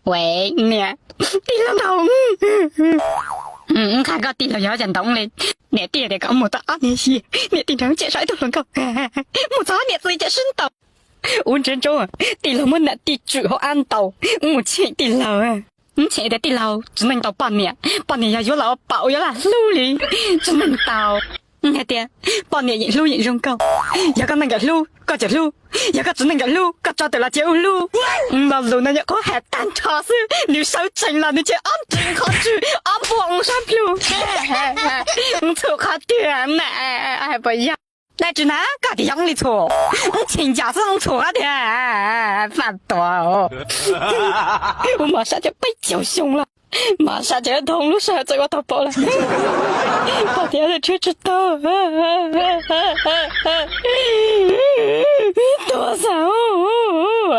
Ua niam, tij laug ntaus. Nqa koj tij laug yog cov ntaus li. Niam tij tias kom mus tau ob niag xyoo, niam tij nrog tseem sau ib tug hluas nkauj, mus txog niam tij tseem sib ntaus. Ub ntsia ntsoov, tij laug muab niam tij tswm hauv av ntaus, mus cheem tij laug. Mus cheem tias tij laug txiv neej ntaus poj niam, poj niam yog yuav los ua paum yuav lam hlub li. Txiv neej ntaus hais tias poj niam yeem hlub yeem zoo nkauj. Yog koj neej nkawm hlub koj tseem hlub, yog koj txiv neej nkawm hlub koj tso tawm los tsis ua hlub. Lo lus no nyuam qhuav hais tag nrho xwb, nws sawv tsees los nws ces ob ntsws qhov tswm, ob npuaj sab plhu. Ntxhum qhov twg na, hais puas yog? Dab tsi na, koj tias yog li ntxhum, ntxhim ncas xwb ntxhum qhov twg? Faj tuag. Ua mos sab cov peb caug xyoo los, mos sab cov dhau lub sij hawm txawm ua tau paum lawm. Poj niam tsis tau. Tuag xwb.